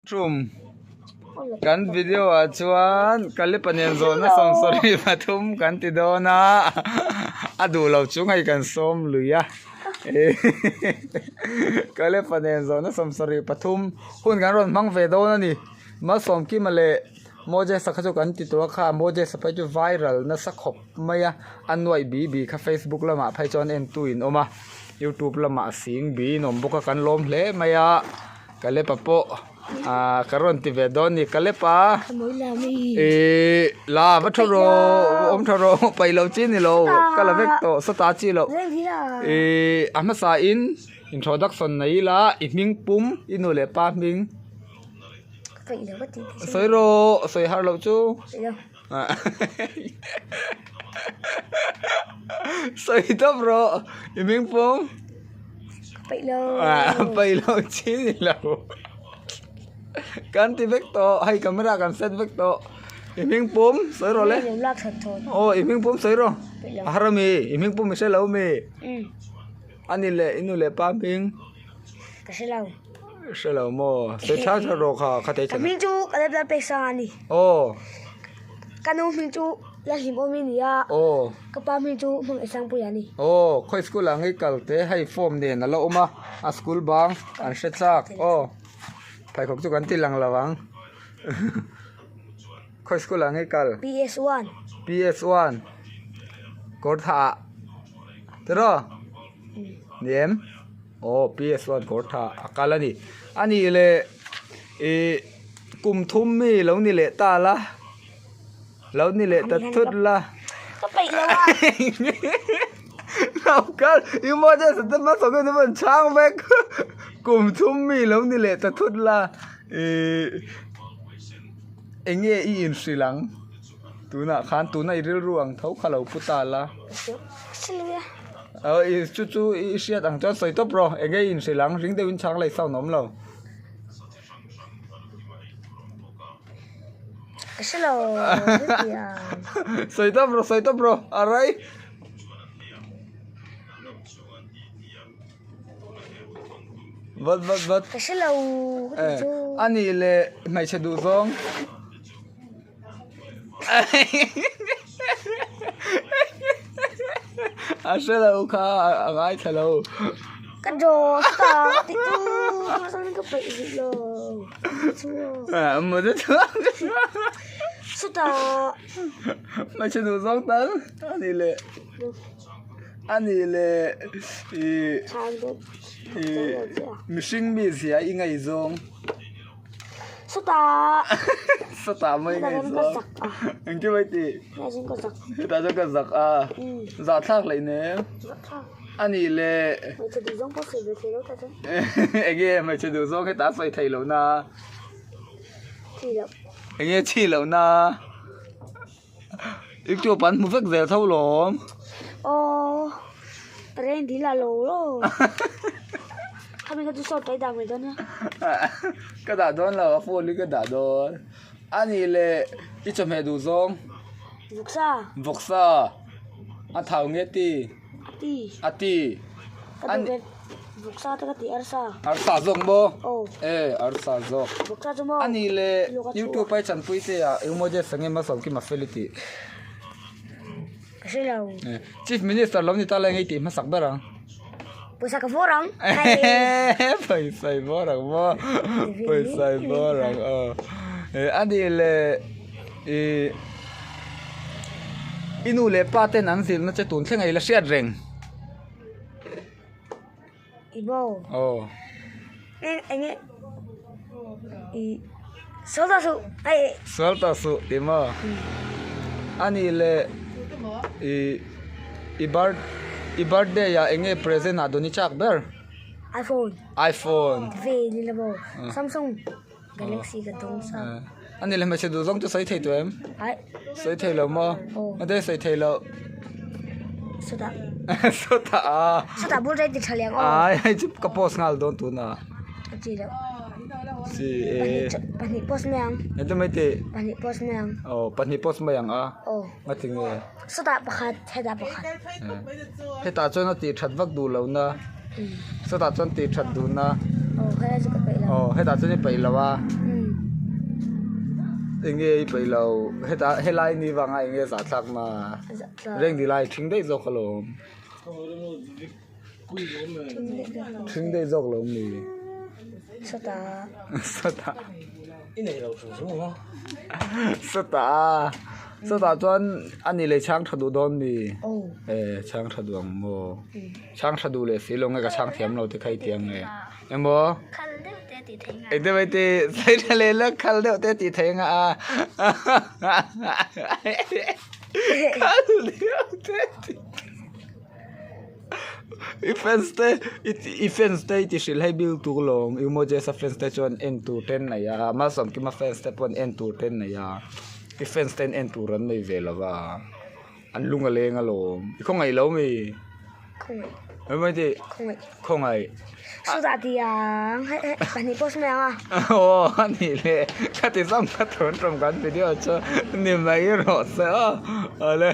Tum kan video ah chuan Kalipa nen zawhna 73 kan ti dawn a a duh lo chung hei kan sawm lui a Kalipa nen zawhna 73 hun kan rawn hmang ve dawn a ni Malsawmkima leh Moses-a kha chu kan ti tawh a kha Moses-a phei chu viral nasa khawp mai a a nuaih bi bi kha Facebook lamah phei chuan entu in awm a youtube lamah sing bi in awm bawk a kan lawm hle mai a. Kalepa pawh ah ka rawn ti ve dawn ni Kalepa ih la va tha rawh awm tha rawh paih loh chi ni lo ka la vek tawh sawta chi loh ih a hmasa in introduction nei ila i hming pum i nu leh pa hming sawi rawh sawi har loh chu Sawi tawp rawh i hming pawm Paih lo paih lo chi ni lo kan ti vek tawh hei camera kan set vek tawh i hming pawm sawi rawh le aw i hming pawm sawi rawh a har ami i hming pawm i hre lo ami a ni leh i nu leh pa hming ka hre lo hre lo maw sawi tha tha rawh kha kha ka hming chu ka la pek sang a ni aw ka nu hming chu la hlim awm i ni a aw ka pa hming chu hmang sangpui a ni aw khawi school ah ngei kal te hei form nen a la awm a a school bang an hre chak aw pheikhawk chu kan ti lang lo ang khawi school ah ngei kal PS1 PS1 kawr thah ah tiraw ni em. Aw PS one kawr tha a kal a ni. A nih leh ih kum thum mi lo ni leh ta la lo ni leh ta thut la. Ka peih lo a. Lo kal i Moses te hmasa khan an rawn chhang vek kum thum mi lo ni leh ta thut la ih eng nge i inhrilh ang tunah khan tuna i rilru ang tho kha lo pu ta la. Aw i chu chu i hriat ang chuan sawi tawp rawh eng nge i inhrilh ang ring deuhin chhang lei sound a awm lo. Ka hre lo Sawi tawp rawh sawi tawp rawh a rai. Vat vat vat. Ka hre lo chu. A nih leh hmeichhe duh zawng. A hre lo kha a ngaithla lo. Ka draw ta ti tu ka peih rih lo. Chutah. Hmeichhe duh zawng tal a nih leh a nih leh ih ih mihring mizia i ngaihzawng. Sawtah. Sawtah mai nge zawng. Engkim mai ti. Hetah chuan ka zak a. Zahthlak hlei nem. A nih leh. Hmeichhe duh zawng pawh sawi ve thei lo ta chuan. Enge hmeichhe duh zawng hetah sawi thei lo na. Chi loh. Enge chi loh na. Youtube an hmu vek zel tho lawm. Aw reng dil a lo lo. Khami kha chu saw tai dah mai dawn a. Ka dah dawn lo a phone hi ka dah dawn. A nih leh i chawhmeh duh zawng. Vawksa. Vawksa. A thau nge ti? A ti. A ti. Ka duh ve vawksa te ka ti arsa. Arsa zawk maw? Aw. E arsa zawk. Vawksa chu maw? A nih leh youtube a i chanpui che ah engemaw zet sange Malsawmki Mafeli tih. Ka hre lo. Chief Minister lo ni ta la engei tih hmasak ber ang. Pawisa ka vawr ang. Pawisa i vawr ang maw? Pawisa i vawr ang aw. A nih leh ih i nu leh pa ten an zirna che tun thleng a i la hriat reng. I bo. Aw. Eng enge i sual ta suh ai. Sual ta suh ti maw? A nih leh i i birth i birthday ah enge present ah dawn i chak ber? iPhone. iPhone. Ve ni la maw? Samsung Galaxy ka dawng sa. A nih leh hmeichhe duh zawng chu sawi thei tawh em? Ai. Sawi thei lo maw? Aw. Ade sawi thei lo. Sawtah. Sawtah a. Sawtah bul rei ti tha leh ang aw. Ai hei chu ka post nghal dawn tunah. A chi loh. Chi e. Pahnih post mai ang. Eng chu mai tih? Pahnih post mai ang. Aw pahnih post mai ang a. Aw. Nga ti nge? Sawtah pakhat hetah pakhat. Hetah chuan a tih that vak duh lo na. Sawtah chuan tih that duh na. Aw helai chu ka peih lo. Aw hetah chuan i peih lo a. Enge i peih lo heta helai ni vanga enge zahthlak na reng dil ai thing daih zawk alawm thing daih zawk lo mi sawtah sawtah sawtah sawtah chuan ani leh chhang tha duh dawn mi e chhang tha duh ang maw chhang tha duh leh si lo nge ka chhang thiam lo te kha i ti ang nge. Emaw? Khal deuh te tih theih nga. Engte mai ti sawi tha leh la khal deuh te tih theih nga a. Khal deuh te tih I fans te i fans te i ti hrilh hei bil tur lawm i Moses-a fans te chuan en tur te an nei a Malsawmkima fans te pawh en tur te an nei a i fans ten en tur an nei ve lo va an lung a leng alawm i khawngaih lo mi. Khawngaih. Emaw ti? Khawngaih. Khawngaih. Sawtah tiang hei hei pahnih pawh sawi ang a. Aw a nih leh ka ti zawng ka thawn tawm kan video chu ni mai rawh se aw awle.